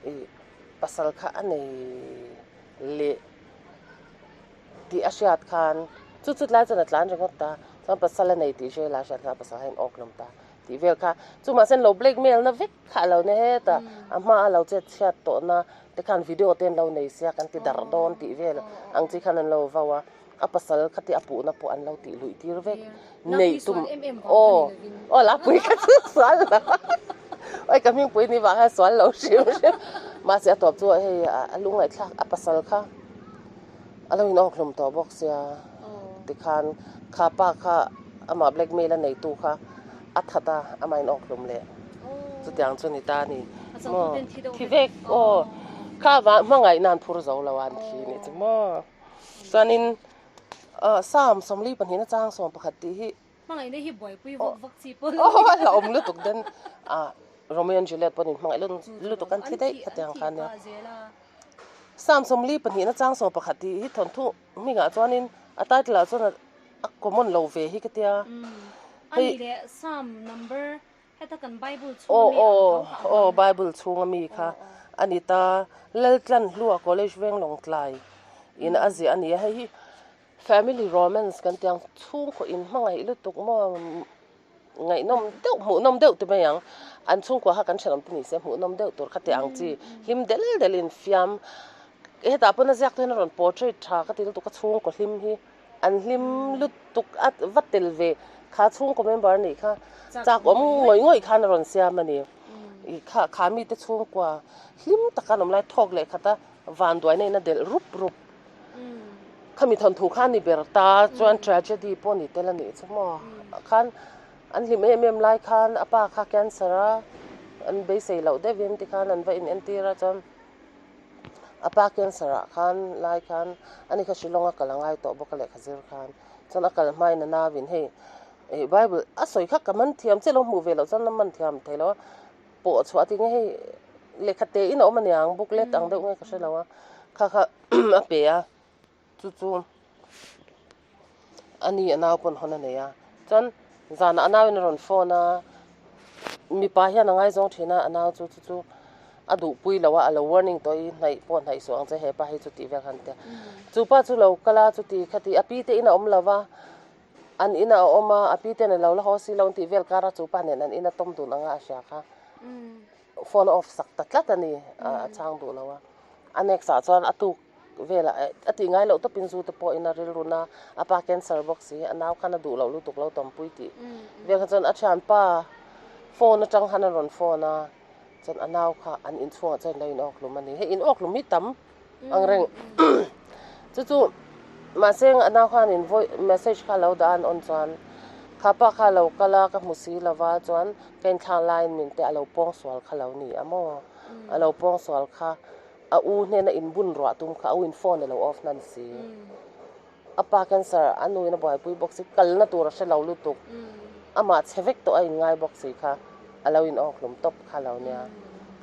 ih pasal kha a nei leh. Tih a hriat khan chu chu tlai chuan a tlan ringawt ta, chuan pasal a nei tih hre la hriat khan pasal kha a inawk hlawm ta tih vel kha chu mahse an lo blackmail na vek kha a lo ni hetah a hma a lo chet chhiat tawh na te khan video te an lo nei sia kan ti darh dawn tih vel ang chi khan an lo vau a, a pasal kha tih a puhna pawh an lo tih luih tir vek neih tum aw aw lapui kha chu sual lo oi ka hmingpui ni vang hian sual lo hrim hrim mahse a tawp chu hei a lungngaihthlak a pasal kha. A lo inawk hlawm tawh bawk sia tikhan kha pa kha amah blackmail a neitu kha a that a amah inawk hlawm leh chutiang chu ni ta a ni maw thi vek aw kha vah hmangaih nan phur zo lo a an thi nih chu maw chuanin ah Psalm 42 chang 11 tih hi Hmangaihna hi buaipui vak vak chi pawh lo ni. Aw awm lutuk den a Romeo and Juliet pawh nin hmangaih lutuk an thi daih khatiang kha ania. Psalm 42 na chang 11 tih hi thawnthu hmingah chuanin a title ah chuan a common lo ve hi ka tia. Ani leh Psalm number heta kan Bible chhunga mi ang tho kha aw Bible chhunga mi kha ani ta Laltlanhlua College Veng Lawngtlai in a ziah a ni a hei hi Family romance kan tih ang chhungkaw in hmangaih lutuk maw ngaihnawm deuh hmuhnawm deuh ti mai ang an chhungkua kha kan thenawm te ni se hmuhnawm deuh tur kha tih ang chi hlim del del in fiam hetah pawn a ziak te hian a rawn portrait tha ka ti lutuk a chhungkaw hlim hi an hlim lutuk a va tel ve kha chhungkaw member a nih kha chak awm ngawih ngawih khan a rawn siam a ni ih kha kha mite chhungkua hlim taka an awm lai thawk leh khat a vanduaina in a delh rup rup. Khami thawnthu kha a ni ber ta chuan tragedy pawh ni tel a nih chu maw khan an hlim em em lai khan a pa kha cancer a an beisei loh deuhin tikhan an va in entir a chuan a pa cancer ah khan lai khan ani kha Shillong a kal a ngai tawh bawk a lehkha zir khan chuan a kal hmain a nauin hei ih bible a sawi kha ka man thiam chiah lo hmuh ve loh chuan a man thiam thei lo a pawh chhuah a ti nge hei lehkha te in a awm aniang booklet ang deuh nge ka hre lo a kha kha a pe a chu chu a ni a nau pawn hawn a nei a chuan zanah a nau in a rawn phone a mipa hian a ngaizawng thin a a nau chu chu chu a duhpui lo a a lo warning tawh i hnaih pawh hnaih suh ang che hepa hi chu tih vel khan tia chupa chu lo kal a chuti khati a pi te in a awm lo va. An inah a awm a, a pi ten a lo la haw si lo an tih vel kar a chupa nen an ina tawm dun anga a hria kha. Phone a off sak ta tlat a ni, a chhang duh lo a. A next ah chuan a tuk velah a tih ngai loh tawpin zu te pawhin a rilru na a pa cancer bawk si a nau khan a duh loh lutuk lo tampui tih vel kha chuan a thianpa phone atang khan a rawn phone a chuan a nau kha an inchhungah chuan lo in awk hlum a ni hei in awk hlum hi tam ang reng chu chu mahse a nau khan in voice message kha lo dah an on chuan kha pa kha lo kal a ka hmu si lova chuan ka inthlak laiin min te a lo pawng sual kha lo ni a maw a lo pawng sual kha a u hnena inbun ruah tum kha a u in phone a lo off hnan si. A pa cancer a nuin a buaipui bawk si, kalna tur a hre lo lutuk. Amah chhe vek tawh a inngai bawk si kha a lo in awkhlum tawp kha lo nia.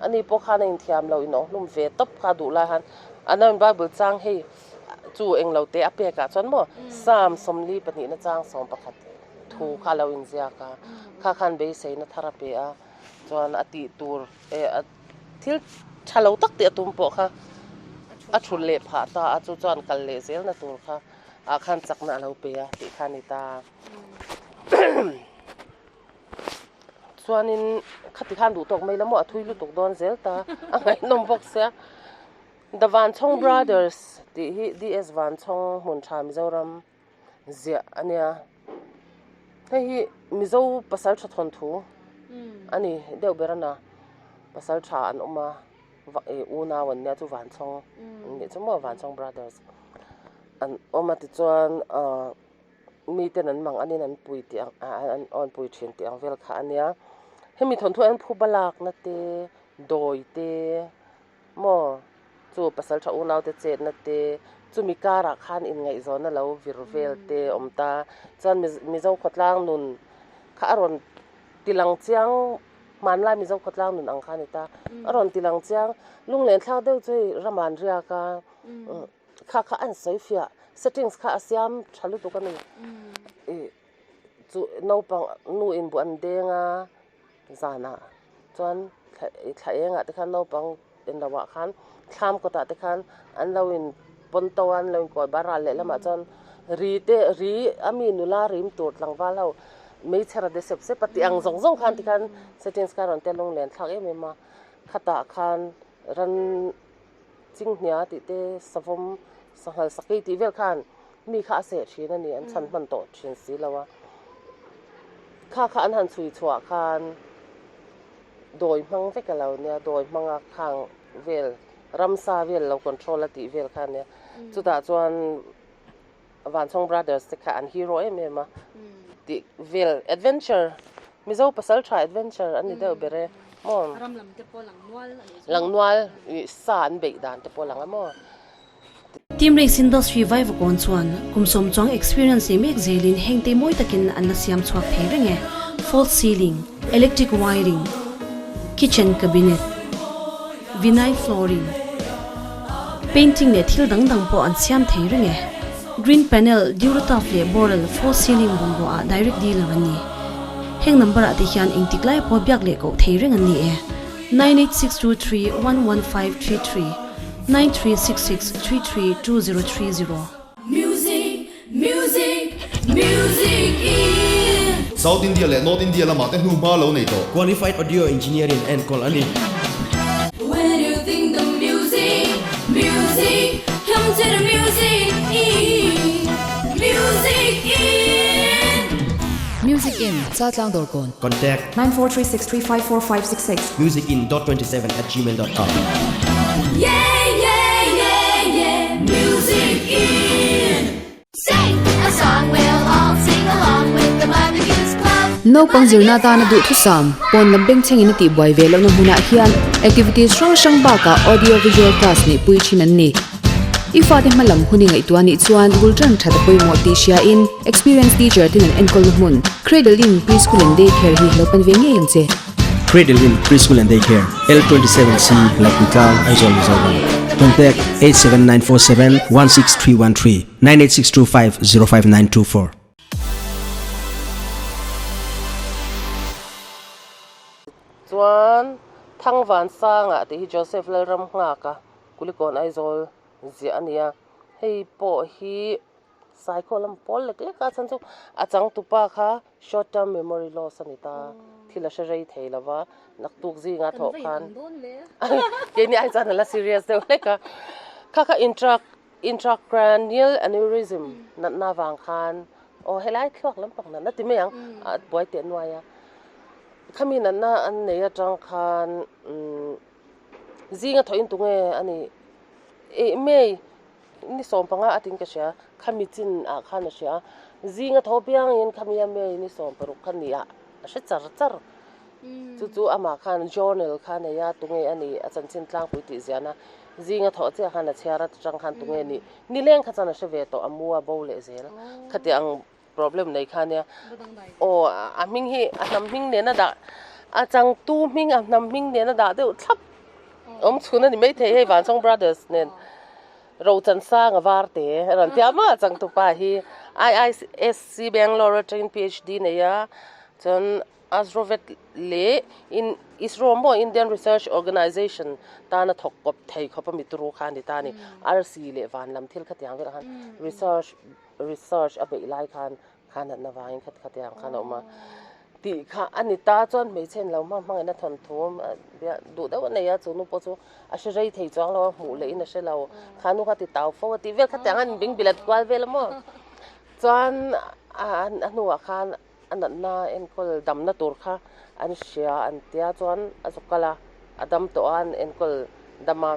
Ani pawh khan a inthiam lo in awkhlum ve tawp kha duh lai khan a nauin Bible chang hei chu englo te a pek ah chuan maw Psalm sawmli pahnihna chang 11 thu kha a lo inziak a, kha khan beiseina thar a pe a, chuan a tih tur eh a. Thil tha lo tak tih a tum pawh kha a thul leh phah ta a, chu chuan kal leh zelna tur kha ah khan chakna a lo pe a tih kha a ni ta. Chuanin khati khan duh tawk mai la maw a thui lutuk dawn zel ta a ngaihnawm bawk sia. The Vanchhawng Brothers tih hi DS Vanchhawng hmun tha Mizoram ziah a nia. Hei hi Mizo pasal tha thawnthu a ni deuh ber a na. Pasal tha an awm a, ih unau an nia chu Vanchhawng an nih chu maw Vanchhawng Brothers an awm a tichuan ahh miten an mang anin an pui tih ang ah an awn pui thin tih ang vel kha a nia. Hemi thawnthu ah hian phuba lakna te dawi te. Maw? Chu pasal tha unaute chetna te, chumi karah khan inngaihzawnna lo vir vel te awm ta. Chuan Mizo khawtlang nun kha a rawn tilang chiang, hmanlai Mizo khawtlang nun ang kha a ni ta. A rawn tilang chiang, lunglen thlak deuh chu hei ram an riak a, kha kha a insawi fiah, settings kha a siam tha lutuk a ni. Ih chu naupang nu in buh an deng a. Zanah chuan thla engah te khan naupang in lo ah khan thlam kawtah te khan an lo in pawn to a an lo in kawi bar a lehlamah chuan ri te ri a mi nula rim tur tlangval ho meichher a de sep sep a tih ang zawng zawng khan tikhan settings kha a rawn tel lunglen thlak em em a khatah khan ran Chinghnia tih te savawm sanghal sakei tih vel khan mi kha a seh thin a ni an chhan hman tawh thin si lo a kha kha an han chhui chhuah khan dawi hmang vek a lo nia dawi hmanga khang vel ramsa vel lo control a tih vel kha a nia chutah chuan Vanchhawng Brothers te kha an hero em em a tih vel adventure Mizo pasal tha adventure an ni deuh ber e maw Ram lam te pawh lang nual a nih chu. Lang nual ih sa an beih dan te pawh lang a maw. Team Race Industry Vaivakawn chuan kum sawm chuang experience nei mek zelin heng te mawi takin an la siam chhuak thei reng e, false ceiling, electric wiring, kitchen cabinet, vinyl flooring, Painting leh thil dang dang pawh an siam thei reng e. Green panel, Durotaf leh Boral false ceiling bungrua ah direct dealer an ni. Heng number ah te hian engtik lai pawh biak leh koh thei reng an ni e, 9862311533, 9366332030. Music, music, music in. South India leh North India lamah te hnuhma lo nei tawh. Qualified Audio Engineer in enkawl a ni. When you think the music, music, come to the music in, music in. Music in, Chaltlang Dawrkawn. Contact. 9436354566. Musicin dot 27 at gmail dot com. Yeah yeah yeah yeah music in. Sing a song we'll all sing along with the Mother Goose Club. Naupang zirna atana duhthusam, pawn lam bengchhengin a tihbuai ve lohna hmunah hian activities hrang hrang bakah audio visual class neihpui thin an ni. I fate hma lam hun i ngaihtuah nih chuan bul tan that a pawimawh tih hriain experienced teacher ten an enkawlna hmun Cradle Inn Preschool and Day Care hi lo pan ve ngei ang che. Cradle Inn Preschool and Day Care, L27C, Lapuitlang, Aizawl, Mizoram. Contact 87947 16313 98625 05924. Chuan Thangvansanga tih hi Joseph Lalram nghaka Kulikawn Aizawl ziah a ni a, hei pawh hi Saikhaw lam pawl lek lek a chhan chu a changtupa kha short term memory loss a ni ta, thil a hre rei thei lo va, naktuk zinga thawh khan keini ai chuan a la serious deuh hlek a, kha kha interact. Intracranial aneurysm natna vang khan aw helai thluak lampang natna ti mai ang a buai teh nuai a. Khami natna an nei atang khan umm zinga thawh in tunge a nih ih May ni 15 a tin ka hria khami chin ah khan a hria a zinga tho piangin khami a May ni 16 kha ni ah a hre char char. Chu chu amah khan journal kha a nei a, tunge a nih a chanchin tlangpui tih ziahna zinga thawh chiah khan a chhiar a chutang khan tunge a nih nileng kha chuan a hre ve tawh a mu a bo leh zel khatiang ang problem nei kha ania aw a hming hi a hnam hming nena dah a changtu hming a hnam hming nena dah deuh thlap awm chhun a ni maithei hei Vansawng Brothers nen Rochansanga Varte a rawn tia maw a changtupa hi IISc Bangalore atangin PhD nei a chuan Astrovet leh in ISRO maw Indian Research Organisation tana thawk kawp thei khawp a mituru kha a ni ta a ni. Arsi leh van lam thil khatiang velah khan research research a beih lai khan kha natna vangin khat khatiang khan a awm a. Tih kha a ni ta chuan hmeichhe in lo hmang hmangin a thawnthu a duh deuh a nei a, chu nu pawh chu a hre rei thei chuang lo a, hmuh leh in a hre lo. Kha nu kha ti tau fo a tih vel khatiang a inbing bilat kual vel a maw. Chuan a hnuah khan A natna enkawl damna tur kha an hria an tia chuan a zuk kal a, a dam tawh a an enkawl dam a.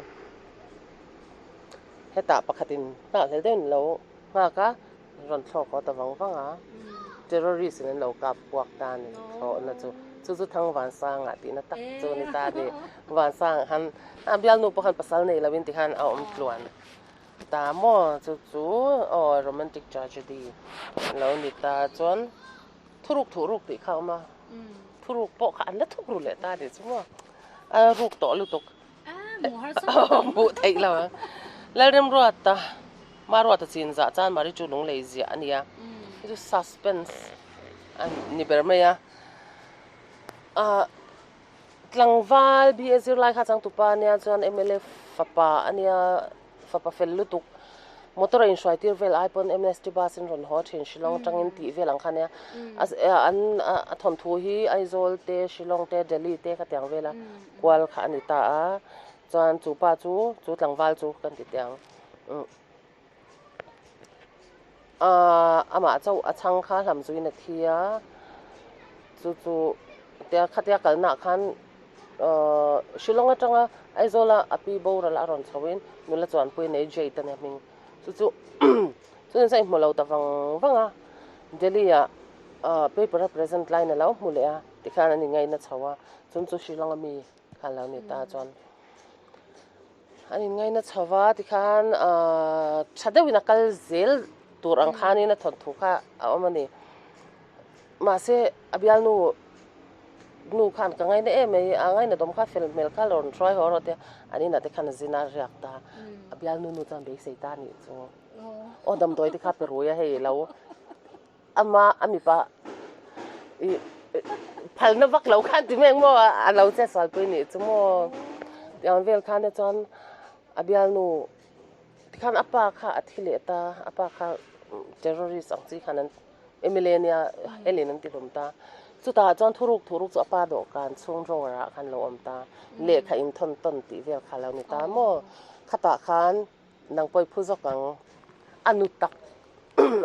Hetah pakhatin nghah hlel deuhin lo nghak a, rawn thlawk haw ta vang vang a, terrorist in an lo kap puak ta a ni thlawhna chu. Chu chu Thangvansanga tihna tak chu a ni ta a ni. Vansanga khan a bialnu pawh khan pasal nei loin tikhan a awm tluan. Ta maw chu chu aw romantic tragedy lo ni ta chuan thuruk thuruk tih kha a awm a thuruk pawh kha an la thuk ru leh ta a nih chu maw a ruk tawh lutuk hmuh theih lo ang Lalremruata Maruata chinzah chuan Mari chu lunglei ziah a ni a hei chu suspense a ni ber mai a ah. Tlangval BA zirlai kha changtupa ania chuan mla fapa ania fapa fel lutuk motor a inhruai tir vel ai pawn MST bus in rawn haw thin Shillong atangin tih vel ang kha ania an a thawnthu hi Aizawl te Shillong te Delhi te khatiang vela kual kha a ni ta a chuan chu pa chu chu tlangval chu kan ti teh ang. Ahh amah chauh a chhang kha hlam zuiin a thi a, chu chu tia khatia kalnaah khan ahh Shillong atanga Aizawla a pi boral a rawn chhoin nula chuanpui nei Jade a nia hming chu chu chuan chuan a inhmu lo ta vang vang a, Delhi ah ahh paper a present laiin a lo hmu leh a tikhian an inngaina chho a, chun chu Shillong a mi kha a lo ni ta chuan. An inngaina chho va tikhan ahh tha deuhin a kal zel tur ang khanin a thawnthu kha a awm a ni. Mahse a bialnu nu khan ka ngaina em mai a ngaina dawm kha fel hmel kha rawn hruai haw rawh tia an inah te khan a zin a riak ta. A bialnu nu chuan beisei ta a nih chu. Aw damdawi te kha pe rui a hei lo. Ama a mipa i phalna vak lo khan ti mek maw a lo che sualpui nih chu maw tiang vel khan te chuan a bialnu tikhan a pa kha a thi leh ta a pa kha terrorist ang chi khan an mla nia helin an ti hlawm ta chutah chuan thuruk thuruk chu a pa dawhkan chhung drawer ah khan lo awm ta lehkha inthawn tawn tih vel kha lo ni ta maw khatah khan Nang pawh i phu zawk ang. A nu tak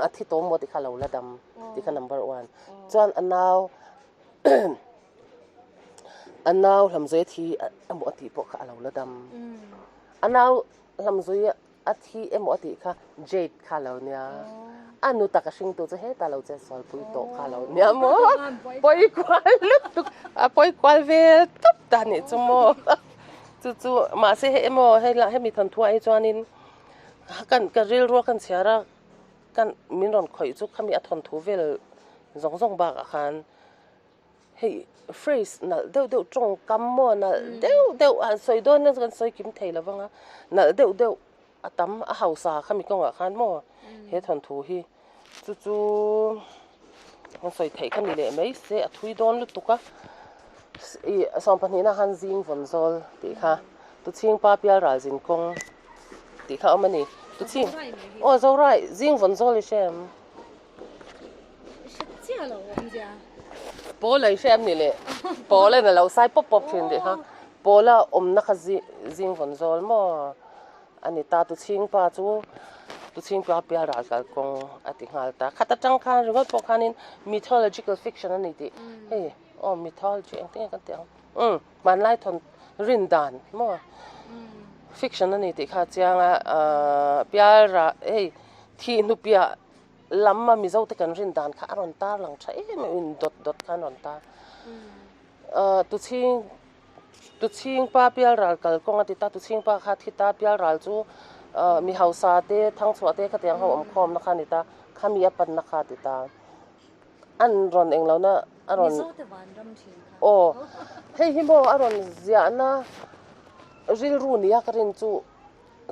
a thi tawh maw tih kha lo la dam tih kha number one. Chuan a nau a nau hlamzuia thi emaw a tih pawh kha a lo la dam. A nau hlamzuia a thi emaw a tih kha Jade kha a lo nia. A nu tak a hringtu chu hetah lo che sualpui tawh kha a lo nia maw. Pawi kual lutuk a pawi kual vel tawp ta nih chu maw. Chu chu mahse hei emaw hei lah hemi thawnthuah hi chuanin kan ka rilrua kan chhiar a kan min rawn khawih chu khami a thawnthu vel zawng zawng bakah khan hei phrase nalh deuh deuh tawngkam maw nalh deuh deuh han sawi dawn hian kan sawi kim thei lo vang a nalh deuh deuh a tam a hausa khami kawngah khan maw he thawnthu hi chu chu an sawi theih kha ni leh mai se a thui dawn lutuk a ih sawmpahnihna khan zing vawn zawl tih kha tuchhingpa pial ral zin kawng tih kha a awm a ni tuchhing aw zorai zing vawn zawl i hre em pawl a i hre em ni le pawl a in a lo sai pawp pawp thin tih kha pawl a awmna kha zing vawn zawl maw. A ni ta, Tuchhingpa chu Tuchhingpa pial ral kal kawng a ti nghal ta. Khat atang khan ringawt pawh khanin mythological fiction a ni tih hei aw mythology engtin nge kan tih ang umm hmanlai thawn rin dan maw fiction a ni tih kha a chiang a ahh pial rah hei thih hnu piah lam a Mizo te kan rin dan kha a rawn tar lang tha em em in dawt dawt khan a rawn tar ahh Tuchhing Tuchhingpa pialral kalkawng a ti ta, Tuchhingpa kha thi ta, pialral chu mi hausa te, thangchhuah te khatiang ho awm khawmna kha a ni ta, khami a panna kha a ti ta. An rawn eng lohna a rawn Aw, hei hi maw a rawn ziahna rilru nia ka rin chu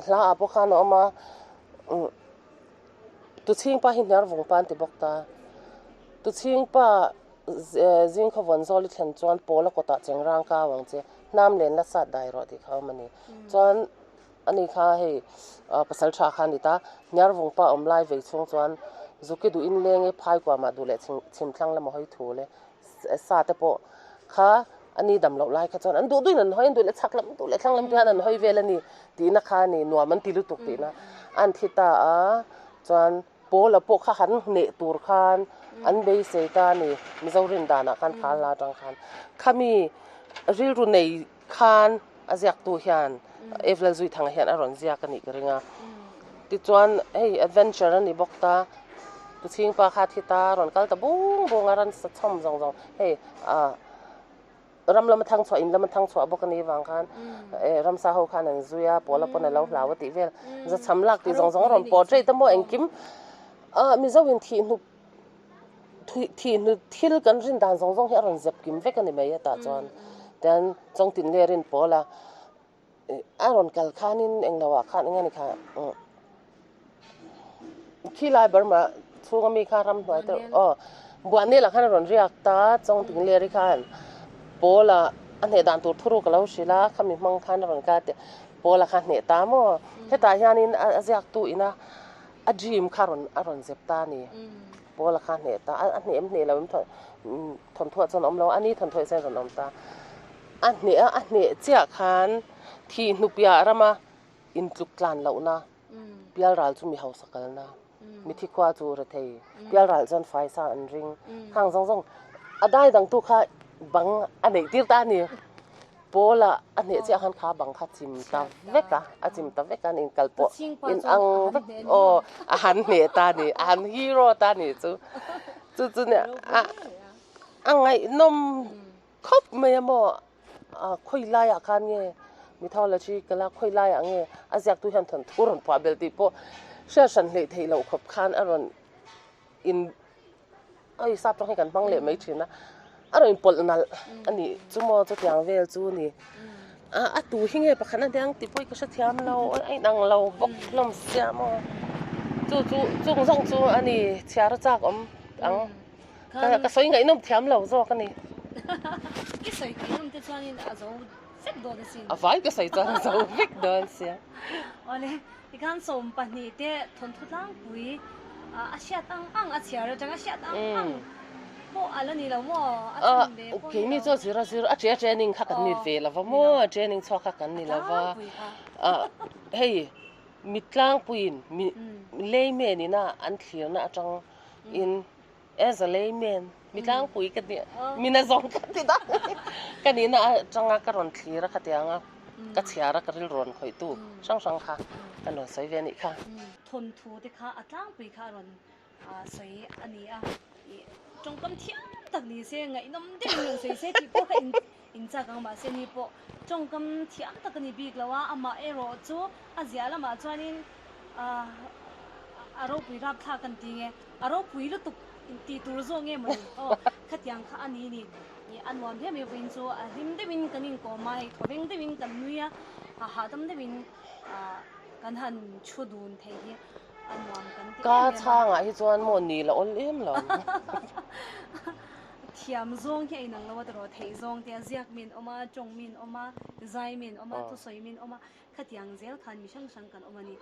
hla ah pawh khan a awm a, Tuchhingpa hi hniarvungpa an ti bawk ta. Tuchhingpa Zing khaw vawn zawl i thlen chuan pawl a kawtah cheng rang kau ang che, hnam len la sat dai rawh tih kha awm a ni. Chuan ani kha hei pasal tha kha a ni ta, hniarvung pa awm lai vei chhung chuan zuki duh in leng e phai kuamah duh leh chhim thlang lama hawi thu le sa te pawh kha ani dam loh lai kha chuan an duh duhin an hawi, an duh leh chhak lam duh leh thlang lam te hian an hawi vel a ni tihna kha a ni, nuam an ti lutuk tihna an thi ta a, chuan Paula pawh kha han hneh tur khan an beisei ta a ni, Mizo rin danah khan kha la atang khan. Khami rilru nei khan a ziaktu hian Evlal Zuithanga hian a rawn ziak a nih ka ring a. Tichuan hei adventure a ni bawk ta, Tuchhingpa kha a thi ta, a rawn kal ta bung bung a, ransa chhawm zawng zawng hei ah. Ram lama thang chhuah, in lama thang chhuah bawk a nih vang khan ramsa ho khan an zui a, Pawla pawn a lo hlau a tih vel. Zachham lak tih zawng zawng a rawn portrait a maw engkim Mizo in thih hnu thih hnu thil kan rin dan zawng zawng hi a rawn zep kim vek a ni mai hetah chuan. Tian Chawngtin leh rin Pawla A rawn kal khanin englo ah khan eng a ni kha khilai Burma chhung ami kha ramhnuai te aw Buanel ah khan a rawn riak ta Chawngting leri khan pawl ah a hneh dan tur thuruk a lo hrilh a khami hmang khan a rawn kal teh pawl ah khan hneh ta maw hetah hianin a ziaktu ina a dream kha a rawn a rawn zep ta a ni pawl ah khan hneh ta a hneh em hneh lo em thawnthuah chuan a awm lo a ni thawnthuah chuan a rawn awm ta. A hneh a, a hneh chiah khan thih hnupiah rama intluk tlan lohna, pialral chu mi hausa kalna, mithi khua chu rethei, pialral chuan faisa an ring, khang zawng zawng a dai dangtu kha bang a neih tir ta a ni. Paula a hneh chiah khan kha bang kha chim ta vek a, a chim ta vek a, an inkal pawh in ang vek aw a han hneh ta a ni, a han hero ta a ni chu, chu chu nia a a ngaihnawm. Khawp mai a maw? Khawi laiah khan nge mythology ka la khawi laiah nge a ziaktu hian thawnthu rawn phuah belh tih pawh hriat hran hleih theih loh khawp khan a rawn in a sap tawng hi kan hmang leh mai thin a, a rawn inpawlh nalh a nih chu maw chutiang vel chu ni. A a tu hi nge pakhat a nia tih pawh hi ka hrethiam lo a inang lo bawk hlawm sia maw chu chu chung zawng chu a ni chhiar a chak awm ang. Ka sawi ngaihnawm thiam lo zawk a ni. I sawi ngaihnawm te chuanin a zo vek dawn asin. A vai ka sawi chuan a zo vek dawn sia. Awle, tikhan 12 te thawnthu tlangpui a hriat ang ang a chhiar atang a hriat ang ang pawh a la ni lo maw? A chhan ve pawh ni lo. Keini chu a zir a zir a ṭe a training kha kan ni ve lo va maw? Training chhuak kha kan ni lo va. Hei mi tlangpuiin mi layman ina an thlirna atang in As a layman, mi tlangpui ka ni, mi nazawng ka ti dang ka nihna atanga ka rawn thlir a khatiang a, ka chhiar a ka rilru rawn khawihtu hrang hrang kha kan rawn sawi ve a nih kha. Thawnthu te kha a tlangpui kha a rawn sawi a ni a, ih tawngkam thiam tak ni se, ngaihnawm deuhin rawn sawi se tih pawh kha inchak ang mahse ni pawh tawngkam thiam tak a ni bik lo a, amah erawh chu a ziah lamah chuanin a ropui rapthlak kan ti nge. A ropui lutuk tih tur zawk nge mawni aw khatiang kha a ni ni ih a nuam hle mai vawiin chu a hlim deuhin kan inkawm a hei thawveng deuhin kan nui a a hahdam deuhin ah kan han thu dun thei hi a nuam kan ti Ka em em a. chhangah hi chuan maw ni la awl em lo. Thiam zawng hi a inang lo a tawrh theih zawng te a ziak min awm a tawng min awm a zai min awm a thusawi min awm a khatiang zel khan mi hrang hrang kan awm a ni.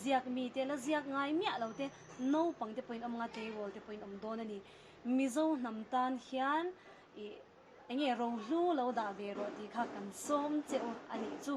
Ziak mite la ziak ngai miah lo te Naupang te pawhin awm anga tleirawl te pawhin awm dawn a ni. Mizo hnam tan hian ih eng nge rohlu lo dah ve rawh tih kha kan sawm che u a nih chu.